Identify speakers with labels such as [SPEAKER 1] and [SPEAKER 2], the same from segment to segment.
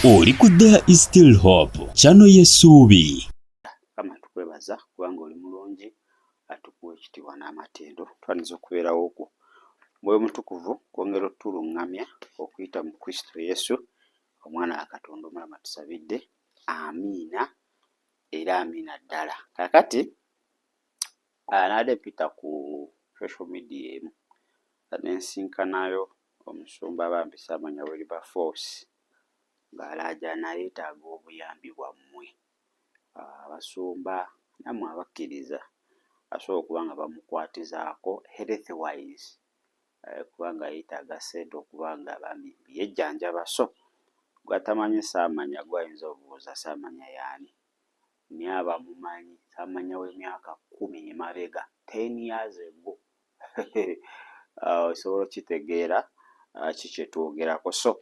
[SPEAKER 1] Oli ku There is still hope, channel y'essuubi.
[SPEAKER 2] Mukama tukwebaza kubanga oli mulungi, atukuwa ekitiibwa n'amatendo. Twaniriza okubeerawo kwo. Mwoyo Mutukuvu kwongera otuluŋŋamya okuyita mu Kristo Yesu, Omwana wa Katonda omulamu atusabidde. Amiina era amiina ddala. Kaakati nabadde mpita ku social media emu ne nsinkanayo omusumba bambi Ssaamanya Wilberforce ng'alaajana yeetaaga obuyambi bwammwe abasumba nammwe abakkiriza asobola okuba nga bamukwatizaako health wise kubanga yeetaaga ssente okuba nga bambi yejjanjaba. So gw'atamanyi Ssaamanya gw'ayinza obuuza Ssaamanya y'ani, naye abamumanyi Ssaamanya w'emyaka 10 emabega, 10 years ago, osobola okitegeera ki kye twogerako. So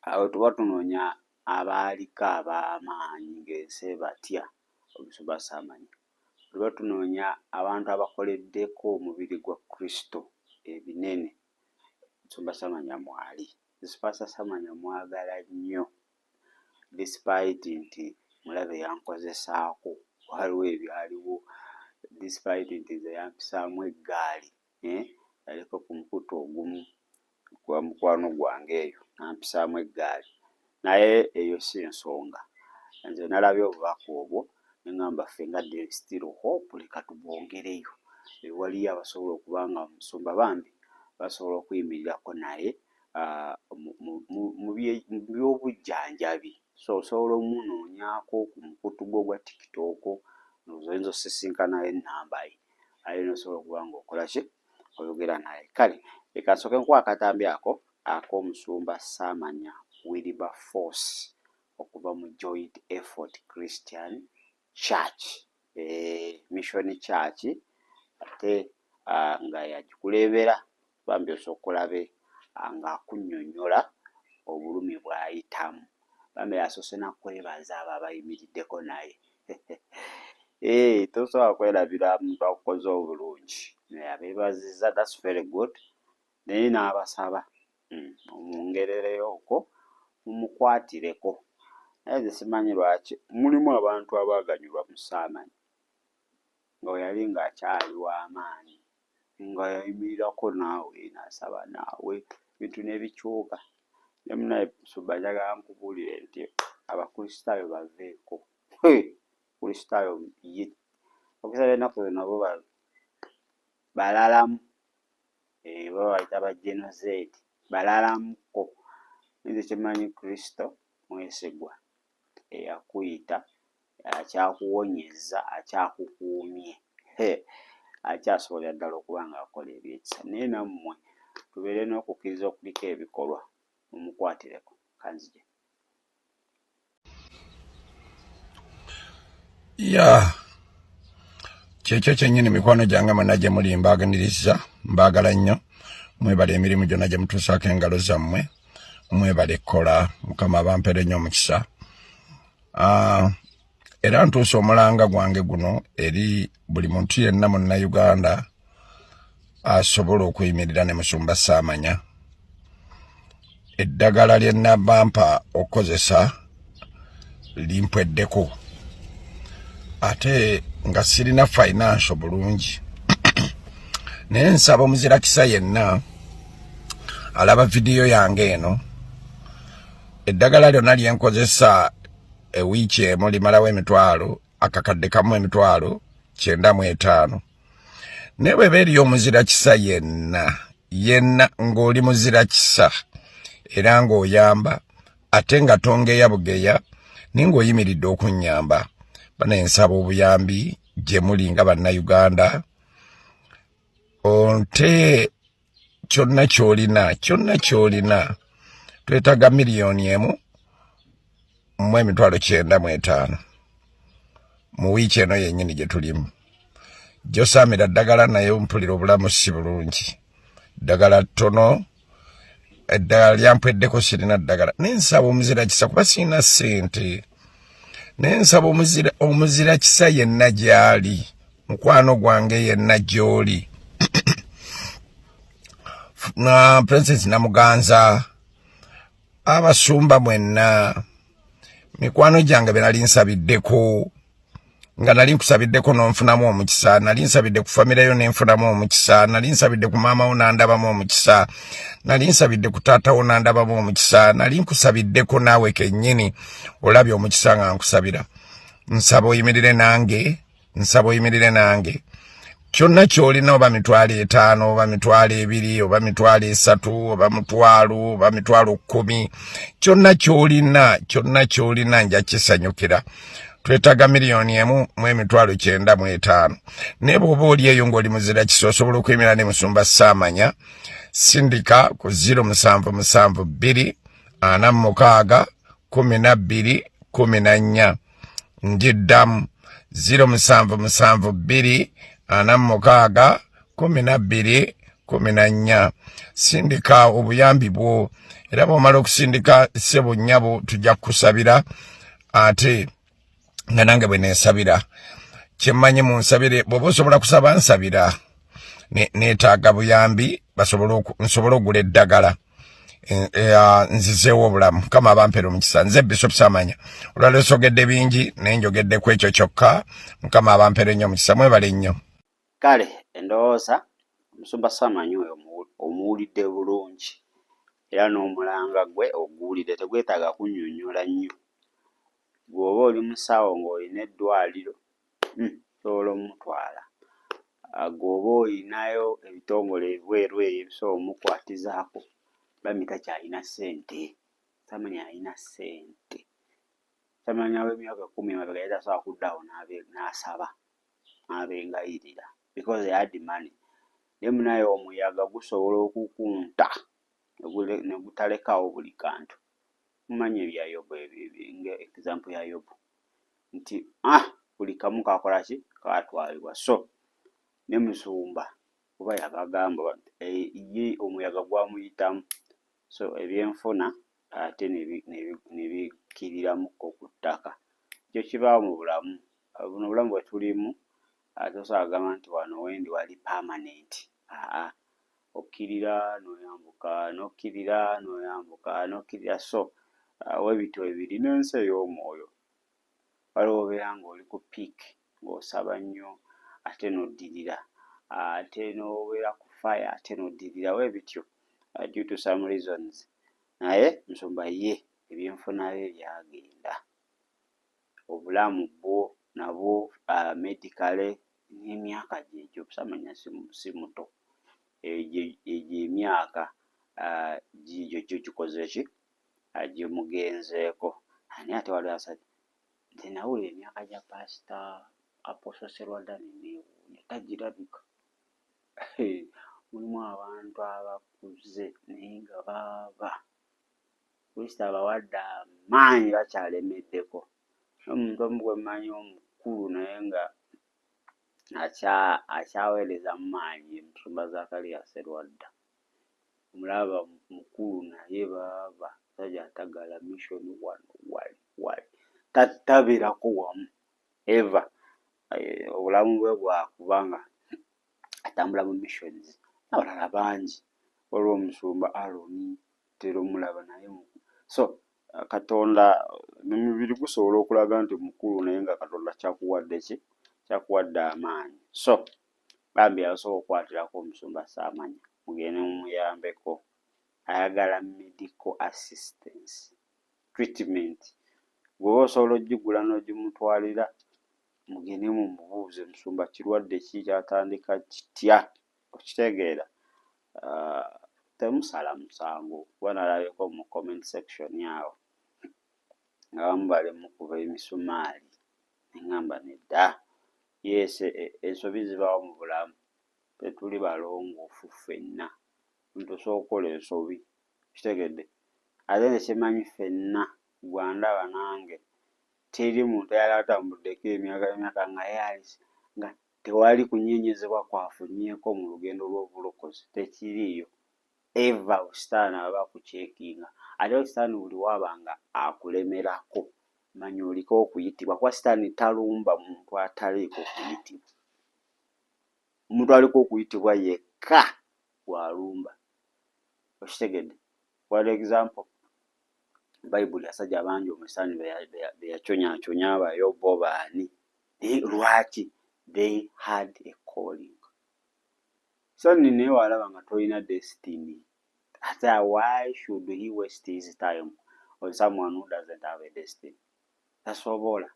[SPEAKER 2] awo tuba tunoonya abaaliko ab'amaanyi ng'ensi ebatya, omusumba Ssaamanya. Tuba tunoonya abantu abakoleddeko omubiri gwa Kristo ebinene, omusumba Ssaamanya mwali. Pastor Ssaamanya mwagala nnyo despite nti mulabe yankozesaako, waliwo ebyaliwo, despite nti nze yampisaamu eggaali, yaliko ku mukutu ogumu gwa mukwano gwange eyo n'ampisaamu eggaali, naye eyo si nsonga. Nze nalabye obubaka obwo ne ŋŋamba ffe nga There is still hope leka tubwongereyo. Waliyo abasobola okuba nga omusumba bambi basobola okuyimirirako naye mu by'obujjanjabi. So osobola omunoonyaako ku mukutu gwe ogwa TikTok, ndowooza oyinza osisinkanayo ennamba ye, aye n'osobola okuba ng'okola ki, oyogera naye. Kale leka nsooke nkuwe akatambi ako ak'omusumba Ssaamanya Wilberforce okuva mu Joint Effort Christian Church, Mission Church, ate nga yagikulembera. Bambi osooka olabe ng'akunnyonnyola obulumi bw'ayitamu. Bambi asoose na kwebaza abo abayimiriddeko naye. Tosobola kwerabira muntu akukoze obulungi. Abeebazizza, that's very good, naye n'abasaba mumwongerereyo okwo mumukwatireko. Naye nze simanyi lwaki mulimu abantu abaaganyulwa mu Ssaamanya nga we yali ng'akyali w'amaanyi, nga yayimirirako naawe n'asaba naawe ebintu ne bikyuka. Ne munnaye musumba njagala nkubuulire nti Abakristaayo baveeko. Kristaayo ye Abakristaayo b'ennaku zino bo balalamu, bo babayita ba Gen Z, balalamukko. Nze kye mmanyi Kristo mwesigwa, eyakuyita akyakuwonyezza, akyakukuumye, akyasobolera ddala okuba ng'akola ebyekisa. Naye nammwe tubeere n'okukkiriza okuliko ebikolwa, mumukwatireko. Kanzije.
[SPEAKER 3] Ya kyekyo kyennyini mikwano gyange mwena gye muli, mbaaganiriza, mbaagala nnyo. Mwebale emirimu gyonna gye mutuusaako engalo zammwe, mwebale kukola. Mukama abampere nnyo omukisa. Era ntuusa omulanga gwange guno eri buli muntu yenna munnayuganda asobola okuyimirira ne musumba Ssaamanya. Eddagala lye nabampa okukozesa limpweddeko, ate nga sirina financial bulungi, naye nsaba omuzirakisa yenna alaba vidiyo yange eno, eddagala lyonna lyenkozesa ewiiki emu limalawo 1000 akakadde kamu 950,000. Naye bweba eriyo omuzira kisa yenna yenna, ng'oli muzira kisa era ng'oyamba ate nga tongeya bugeya, naye ng'oyimiridde okunnyamba, banaye nsaba obuyambi gye muli nga Bannayuganda. Onte kyonna ky'olina, kyonna ky'olina. Twetaaga 1,905,000 mu wiiki eno yennyini gye tulimu. Josaamira ddagala, naye mpulira obulamu si bulungi, ddagala ttono, eddagala lyampweddeko, sirina ddagala. Naye nsaba omuzira kisa, kuba sirina ssente, naye nsaba omuzira kisa yenna gy'ali, mukwano gwange yenna gy'oli, na Princess Namuganza. Abasumba mwenna, mikwano gyange be nali nsabiddeko, nga nali nkusabiddeko n'onfunamu omukisa, nali nsabidde ku famire yo nenfunamu omukisa, nali nsabidde ku maama wo nandabamu omukisa, nali nsabidde ku taata wo nandabamu omukisa, nali nkusabiddeko naawe kennyini olabye omukisa nga nkusabira. Nsaba oyimirire nange, nsaba oyimirire nange. Kyonna kyolina, oba 50,000, oba 20,000, oba 30,000, oba 1,000, oba 10,000, kyonna kyolina, kyonna kyolina nja kisanyukira. Twetaaga 1,095,000. Naye bw'oba oli eyo ng'oli muzira kisa, osobola okuyimira ne musumba Saamanya, sindika ku 0772 46 12 14. Njiddamu, 0772 46 12 14. Sindika obuyambi bwo, era bw'omala okusindika, ssebo, nnyabo, tujja kukusabira, ate nga nange bwe nensabira. Kyemmanyi, munsabire. Bw'oba osobola kusaba, nsabira. Neetaaga buyambi nsobole okugula eddagala, nzizeewo obulamu. Mukama abampera omukisa. Nze Bishop Samanya. Olwaleero sogedde bingi, naye njogedde ku ekyo kyokka. Mukama abampera ennyo omukisa. Mwebale nnyo.
[SPEAKER 2] Kale endowooza omusumba Samanya oyo omuwulidde bulungi, era n'omulanga gwe oguwulidde, tegwetaaga kunnyonnyola nnyo. Bw'oba oli musawo ng'olina eddwaliro, osobola omutwala. Gw'oba olinayo ebitongole ebweru eyo ebisobola omukwatizaako, bambi takyalina ssente. Samanya alina ssente. Samanya w'emyaka 10 emabega yali tasobola kudda awo n'asaba n'abeegayirira because he had money. Naye munaye, omuyaga gusobola okukunta ne gutalekaawo buli kantu. Mumanyi ebya Yobu, nga example ya Yobu, nti buli kamu kakola ki? Kaatwalibwa. So ne musumba kuba yabagamba ye omuyaga gwamuyitamu, so ebyenfuna ate ne bikkiriramukko ku ttaka. Ekyo kibaawo mu bulamu buno, obulamu bwe tulimu. Tosobola kugamba nti wano wendi wali permanent. Aa, okkirira n'oyambuka, n'okkirira n'oyambuka, n'okkirira. So webityo ebiri n'ensi ey'omwoyo. Waliwo obeera ng'oli ku peak ng'osaba nnyo, ate n'oddirira, ate n'obeera ku fire, ate n'oddirira, weebityo due to some reasons. Naye musumba ye ebyenfuna bye byagenda, obulamu bwo nabwo medically, n'emyaka gyegyo. Samanya si muto, egyo emyaka giigyo gyo gikoze ki? Gimugenzeeko. Naye ate waliwo asajja, nze nawulira emyaka gya Pasita Apostle Serwadda ne neewuunya, tagirabika. Mulimu abantu abakuze naye nga baaba Kristo abawadde amaanyi, bakyalemeddeko. N'omuntu omu gwe mmanyi omukulu naye nga akyaweereza mu maanyi ye Musumba Zakaliya Serwadda. Omulaba mukulu naye baaba musajja atagala mission wano wali wali, tabeerako wamu ever. Obulamu bwe bwakuba nga atambula mu missions. N'abalala bangi, waliwo omusumba Aaron, ntera omulaba naye. So Katonda, emibiri gusobola okulaga nti mukulu, naye nga Katonda kyakuwadde ki? Kyakuwadde amaanyi. So bambi abasobola okukwatirako omusumba Saamanya, mugende mumuyambeko. Ayagala medical assistance, treatment. Bw'oba osobola ogigula n'ogimutwalira, mugende mumubuuze, musumba kirwadde ki, kyatandika kitya? Okitegeera? Temusala musango, kuba nalabyeko mu comment section awo nga abamu bali mukuba emisumaali, neŋŋamba nedda. Yes, ensobi zibaawo mu bulamu, tetuli balongoofu ffenna. Omuntu osobola okukola ensobi, kitegedde? Ate nze kyemanyi, ffenna, gwe andaba nange, teri muntu eyali atambuddeko emyaka n'emyaka nga ye ali nga tewali kunyenyezebwa kwafunyeeko mu lugendo lw'obulokozi, tekiriiyo ever. Sitaani aba akucheckinga, ate sitaani buli waaba nga akulemerako, manya oliko okuyitibwa, kuba sitaani talumba muntu ataliiko kuyitibwa. Omuntu aliko okuyitibwa yekka gw'alumba, okitegedde? For example, Bayibuli asajja bangi omusitaani beyaconyaconya, Bayobo, baani, naye lwaki? They had a calling. Sani naye walaba nga tolina destiny, ate why should he waste his time on someone who doesn't have a destiny? Tasobola.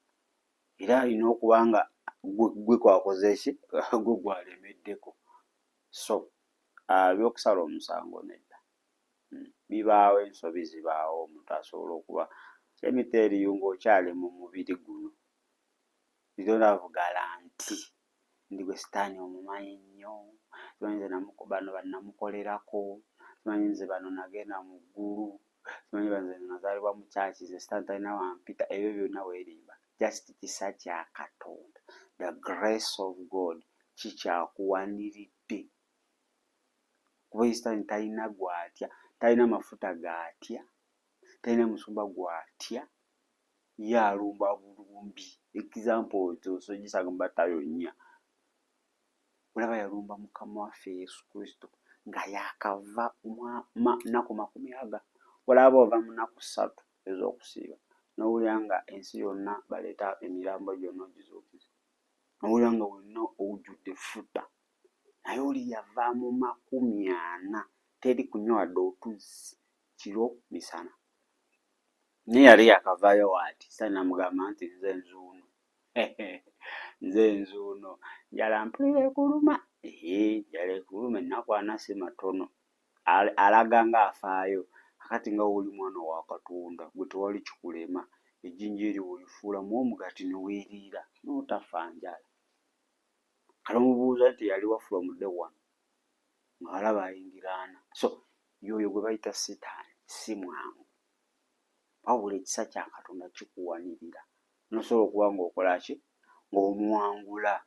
[SPEAKER 2] Era alina okuba nga gwe kwakoze ki, gwe gwalemeddeko. So ebyokusala omusango nedda. Bibaawo, ensobi zibaawo, omuntu asobola okuba emiteeriyo ng'okyali mu mubiri guno. You don't have guarantee nti gwe sitaani omumanyi nnyo, simanyi nze bano bannamukolerako, simanyi nze bano nagenda mu ggulu, simanyi nze nazaalibwa mu kyaki, nze sitaani talina wampita. Ebyo byonna weerimba. Just kisa kya Katonda, the grace of God kikyakuwaniridde, kuba sitaani talina gw'atya, talina mafuta g'atya, talina musumba gw'atya, ye alumba bulumbi. Example ogisanga mu Matayo 4. Olaba yalumba Mukama waffe Yesu Kristo nga yaakava nnaku 20. Olaba ova mu nnaku 3 ez'okusiiba n'owulira nga ensi yonna baleeta emirambo gyonna ogizuukiza, n'owulira nga wenna ojjudde effuta, naye oli yava mu 40, teri kunywa wadde otuzzi kiro misana, naye yali yakavaayo waati sitaani n'amugamba nti nze nzuuno, nze nzuuno, njala mpulira ekuluma, njala ekuluma, ennaku 40 si matono. Alaga ng'afaayo. Kakati nga w'oli mwana wa Katonda, gwe tewali kikulema, ejjinja eryo w'olifuulamu omugaati ne weeriira n'otafa njala. Kale omubuuza nti yaliwa from day one, ng'alaba ayingira ana. So y'oyo gwe bayita sitaani, si mwangu, wabula ekisa kya Katonda kikuwanirira n'osobola okuba ng'okola ki, ng'omuwangula.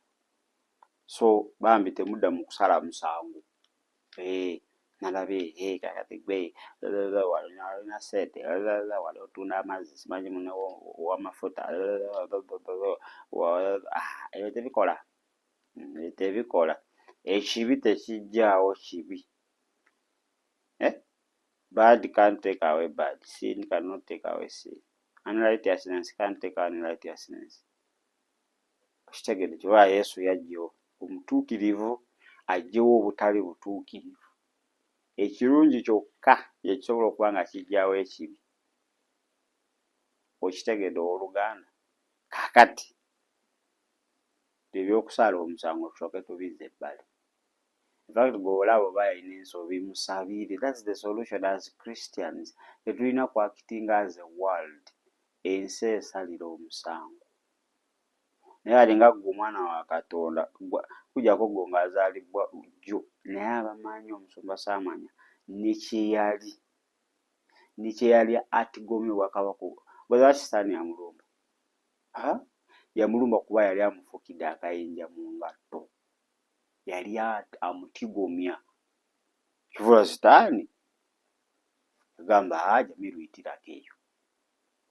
[SPEAKER 2] So bambi temudda mu kusala musango. Nalabye kakati gwe olina ssente, wali otunda amazzi, simanyi munne ow'amafuta, ebyo tebikola, tebikola. Ekibi tekiggyaawo kibi. Bad can't take away bad, sin cannot take away sin, unrighteousness can't take away unrighteousness. Okitegedde? Kyova Yesu yajjawo omutuukirivu aggyewo obutali butuukirivu. Ekirungi kyokka kye kisobola okuba nga kiggyawo ekibi. Okitegedde, owooluganda? Kaakati ebyokusala omusango tusooke tubizze ebbali. Infact gwe olaba oba yalina ensobi, musabire. That's the solution. As Christians tetulina ku actinga as a world, ensi esalira omusango, naye alinga ggwe omwana wa Katonda, kujjako ggwe ng'azaalibwa jjo, naye abamanyi omusumba Saamanya ne kyeyali atigomya obwakabaka bwe. Lwaki sitaani yamulumba? Yamulumba kuba yali amufukidde akayinja mu ngatto, yali amutigomya. Kivula sitaani agamba Jamiru yitirako eyo,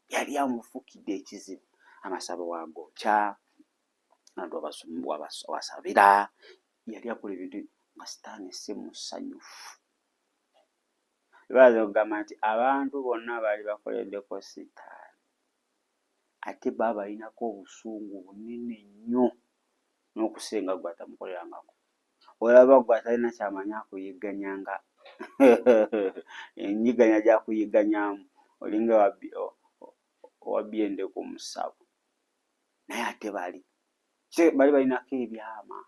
[SPEAKER 2] yali amufukidde ekizibu. Amasabo wagookya, abantu wasabira, yali akola ebintu nga sitaani si musanyufu. Bayinza okugamba nti abantu bonna baali bakoleddeko sitaani, ate baba balinako obusungu bunene nnyo n'okusinga gwe atamukolerangako. Olaba gwe atalina kyamanyi akuyigganyanga enyigganya gy'akuyigganyamu olinga owabbye endeku mu ssabo, naye ate bali bali balinako ebyama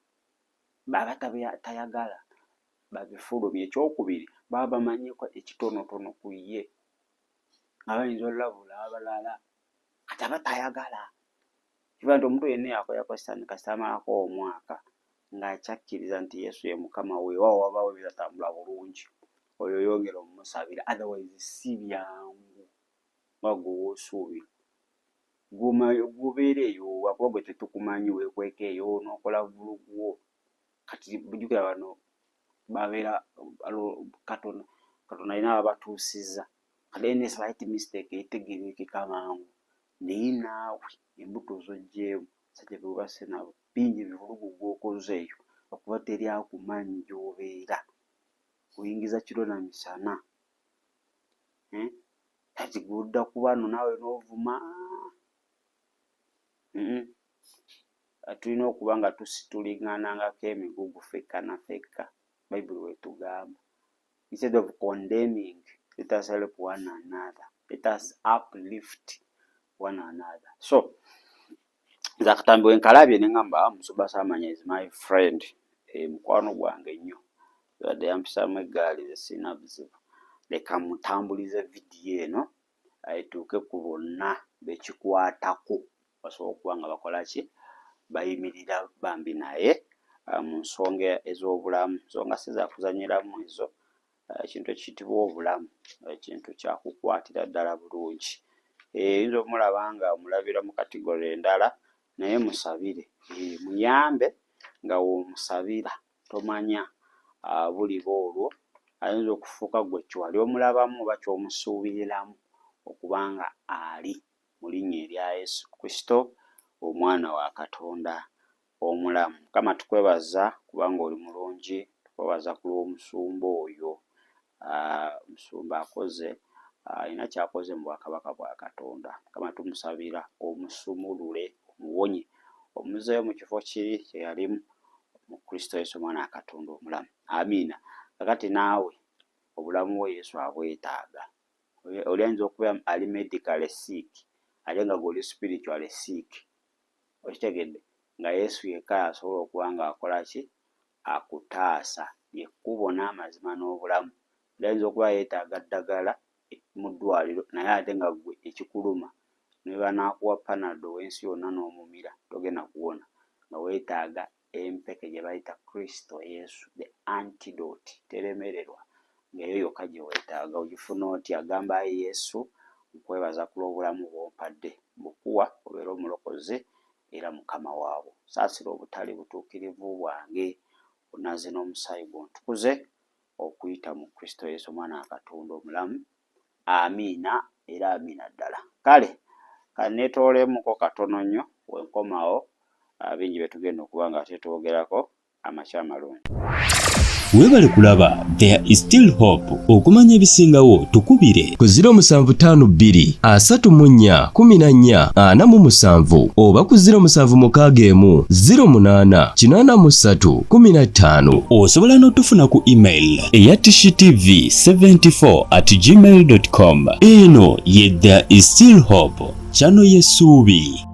[SPEAKER 2] baba tayagala babifulumye. Ekyokubiri, baba bamanyiiko ekitonotono ku ye nga bayinza olabula abalala, kati aba tayagala. Kiba nti omuntu yenna eyakolerako sitaani kasita amalako omwaka ng'akyakkiriza nti Yesu ye Mukama, weewaawo wabaawo ebitatambula bulungi, oyo yongera omusabira, otherwise si byangu nga gwe w'osuubira. Gw'obeera eyo lwakuba gwe tetukumanyi, weekweka eyo n'okola vulugu wo. Kati jjukira bano babeera Katonda, Katonda alina w'abatuusizza, kati any slight mistake etegeerekeka mangu, naye naawe embuto z'oggyeemu basajja be weebase nabo bingi, ebivulugu gw'okoze eyo lwakuba teri akumanyi gy'obeera, oyingiza kiro na misana. Kati gwodda ku bano naawe n'ovuma. Tulina okuba nga tusituliŋŋanangako emigugu ffekka na ffekka, Bayibuli bw'etugamba. Instead of condemning, let us help one another. Let us uplift one another. So, nze akatambi we nkalabye ne ŋŋamba ah, Musumba Saamanya is my friend. Eh, mukwano gwange nnyo. Yadde yampisaamu eggaali nze sirina buzibu. Leka mutambulize vidiyo eno etuuke ku bonna bekikwatako basobole okuba nga bakola ki bayimirira bambi naye ah, mu nsonga ez'obulamu nsonga si zakuzanyiramu ezo ah, ekintu ekiyitibwa obulamu ekintu kyakukwatira ddala bulungi eh, oyinza omulaba nga omulabira mu kategore endala naye musabire eh, muyambe nga womusabira tomanya buliba olwo ayinza okufuuka ggwe kyewali omulabamu oba ky'omusuubiriramu okuba nga ali mu linnya erya Yesu Kristo omwana wa Katonda omulamu. Mukama tukwebaza kubanga oli mulungi, tukwebaza ku lw'omusumba oyo. Omusumba akoze alina ky'akoze mu bwakabaka bwa Katonda. Mukama tumusabira omusumulule, omuwonye, omuzzeeyo mu kifo kiri kye yalimu mu Kristo Yesu omwana wa Katonda omulamu. Amiina. Kakati naawe obulamu bwo Yesu abwetaaga. Oli ayinza okuba ali medically sick ate nga gwe oli spiritually sick. Okitegedde? Nga Yesu yekka y'asobola okuba nga akola ki? Akutaasa. Lye kkubo n'amazima n'obulamu. Oli ayinza okuba yeetaaga ddagala mu ddwaliro naye ate nga ggwe ekikuluma ne bwe banaakuwa panado ow'ensi yonna n'omumira togenda kuwona nga weetaaga empeke gye bayita Kristo Yesu, the antidote, teremererwa, ng'eyo yokka gye weetaaga. Ogifuna otya? Gamba, Ayi Yesu, nkwebaza ku lw'obulamu bw'ompadde. Mbukuwa obeere Omulokozi era Mukama waabwo. Saasira obutali butuukirivu bwange, onaaze n'omusaayi gwo ontukuze okuyita mu Kristo Yesu Omwana wa Katonda omulamu. Amiina era amiina ddala. Kale kanneetoolemuko katono nnyo we nkomawo ah, bingi bye tugenda okuba nga ate twogerako. Amakya amalungi.
[SPEAKER 1] Weebale kulaba There is still hope. Okumanya ebisingawo tukubire
[SPEAKER 4] ku 0752 34 14 47 oba ku 0761 08 83 15.
[SPEAKER 1] Osobola n'otufuna ku email eya tishtv 74 at gmail com. Eno ye There is still hope, channel y'essuubi.